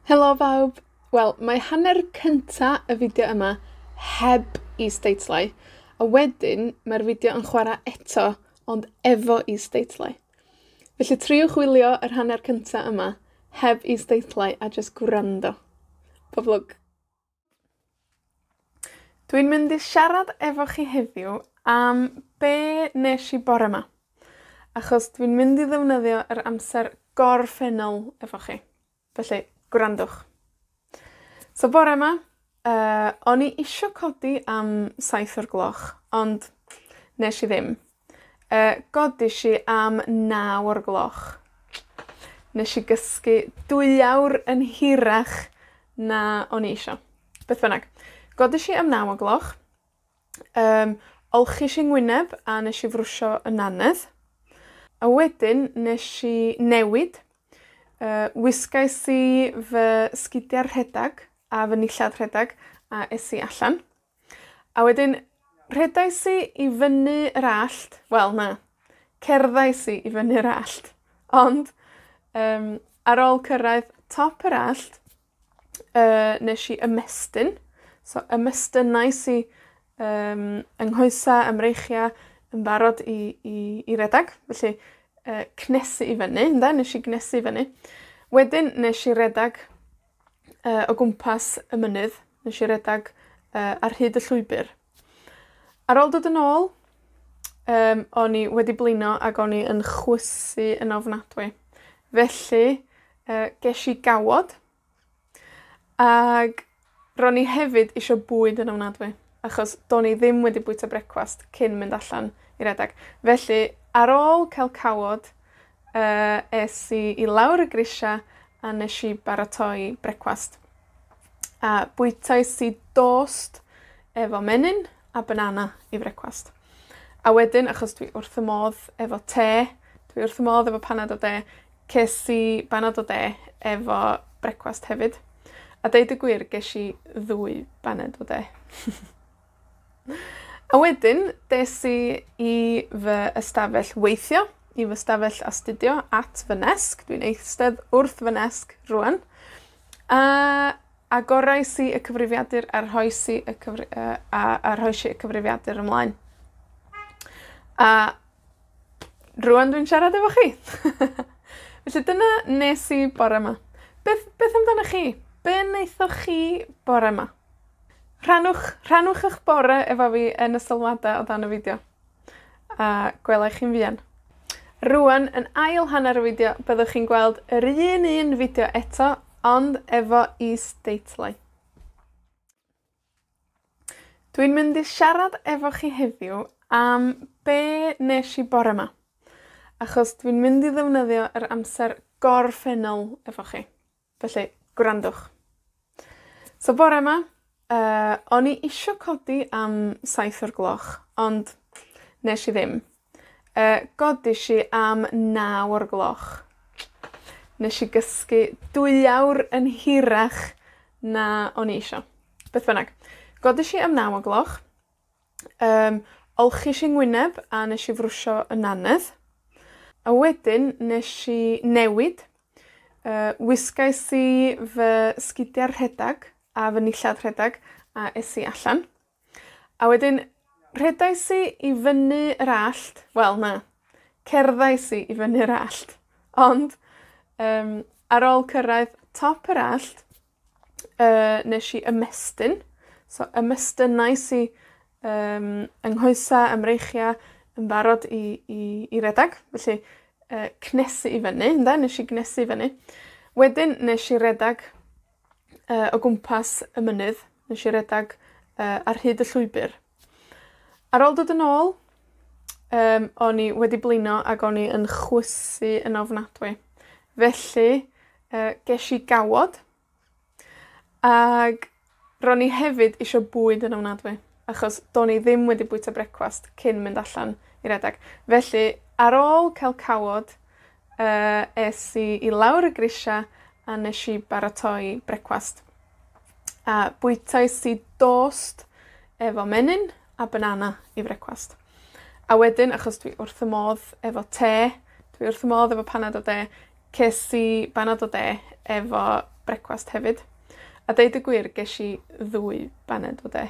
Helo bawb! Wel, mae hanner cynta y fideo yma heb isdeitlau, a wedyn mae'r fideo yn chwara eto, ond efo isdeitlau. Felly triwch wylio yr hanner cynta yma heb isdeitlau a jyst gwrando. Pob lwc! Dwi'n mynd i siarad efo chi heddiw am be' nesh i bore 'ma, achos dwi'n mynd i ddefnyddio yr amser gorffennol efo chi. Felly, gwrandwch. So bore 'ma, o'n i isio codi am 7 o'r gloch, ond nesh i ddim. Godish i am 9 o'r gloch. Nesh i gysgu dwy awr yn hirach na o'n i isio. Beth bynnag. Godish i am 9 o gloch, olchish i 'ngwyneb, a nesh i frwsio 'yn nannedd. A wedyn nesh i newid. Wisgais i fy sgidia rhedag a fy nillad rhedag, a es i allan. A wedyn rhedais i i fyny yr allt, wel na, cerddais i i fyny'r allt, ond, ar ôl cyrraedd top yr allt, nesh i ymestyn. So ymestynnais i, 'yng nghoesa a 'mreichia yn barod i, i, i redag. Felly, cnesu i fyny, ynde? Nesh i gnesu i fyny. Wedyn nesh i redag, o gwmpas y mynydd. Nesh i redag, ar hyd y llwybyr. Ar ôl dod yn ôl, o'n i wedi blino ag o'n i yn chwysu yn ofnadwy. Felly, gesh i gawod, ag ro'n i hefyd isio bwyd yn ofnadwy, achos do'n i ddim wedi bwyta brecwast cyn mynd allan i redag. Felly, ar ôl cael cawod, es i i lawr y grisia, a nesh i baratoi brecwast. A bwytais i dost efo menyn a banana i frecwast. A wedyn, achos dwi wrth fy modd efo te, dwi wrth fy modd efo panad o de, ces i banad o de efo brecwast hefyd. A deud y gwir, gesh i ddwy baned o de. A wedyn, des i i fy ystafell weithio, i fy ystafell astudio at fy nesg. Dwi'n eistedd wrth fy nesg rŵan. A agorais i y cyfrifiadur a rhois i y cyfri-, a rhoish i y cyfrifiadur ymlaen. A rŵan dwi'n siarad efo chi. Felly dyna nes i bore 'ma. Beth amdanoch chi? Be' naethoch chi bore 'ma? Rhannwch 'ych bore efo fi yn y sylwada o dan y fideo. A gwela i chi'n fuan. Rŵan, yn ail hanner y fideo, byddwch chi'n gweld yr un un fideo eto, ond efo isdeitlau. Dwi'n mynd i siarad efo chi heddiw am be' nesh i bore 'ma, achos dwi'n mynd i ddefnyddio yr amser gorffennol efo chi. Felly, gwrandwch. So bore 'ma, o'n i isio codi am 7 o'r gloch, ond nesh i ddim. Godish i am 9 o'r gloch. Nesh i gysgu dwy awr yn hirach na o'n i isio. Beth bynnag. Godish i am 9 o gloch. Olchish i 'ngwyneb a nesh i frwsio 'yn nannedd. A wedyn nesh i newid. Wisgais i fy sgidia rhedag a fy nillad rhedag, a es i allan. A wedyn rhedais i i fyny yr allt, wel na, cerddais i i fyny'r allt, ond, ar ôl cyrraedd top yr allt, nesh i ymestyn. So ymestynnais i, 'yng nghoesa a 'mreichia yn barod i redag. Felly, cnesu i fyny, ynde? Nesh i gnesu i fyny. Wedyn nesh i redag, o gwmpas y mynydd. Nesh i redag, ar hyd y llwybyr. Ar ôl dod yn ôl, o'n i wedi blino ag o'n i yn chwysu yn ofnadwy. Felly, gesh i gawod, ag ro'n i hefyd isio bwyd yn ofnadwy, achos do'n i ddim wedi bwyta brecwast cyn mynd allan i redag. Felly, ar ôl cael cawod, es i i lawr y grisia, a nesh i baratoi brecwast. A bwytais i dost efo menyn a banana i frecwast. A wedyn, achos dwi wrth fy modd efo te, dwi wrth fy modd efo panad o de, ces i banad o de efo brecwast hefyd. A deud y gwir, gesh i ddwy baned o de.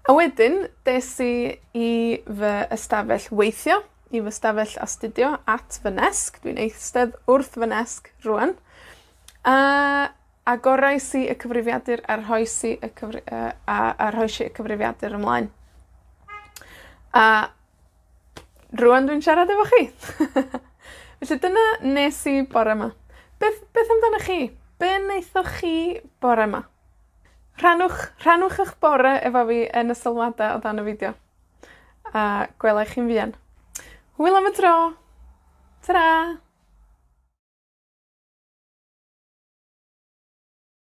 A wedyn, des i i fy ystafell weithio, i fy ystafell astudio at fy nesg. Dwi'n eistedd wrth fy nesg rŵan, a agorais i y cyfrifiadur a rhoes i y cyfri- yy, a, a rhoish i y cyfrifiadur ymlaen. A rŵan dwi'n siarad efo chi. Felly dyna nes i bore 'ma. Beth, beth amdanoch chi? Be' naethoch chi bore 'ma? Rhannwch, rhannwch 'ych bore efo fi yn y sylwada o dan y fideo. A gwelai chi'n fuan. Hwyl am y tro. Tara!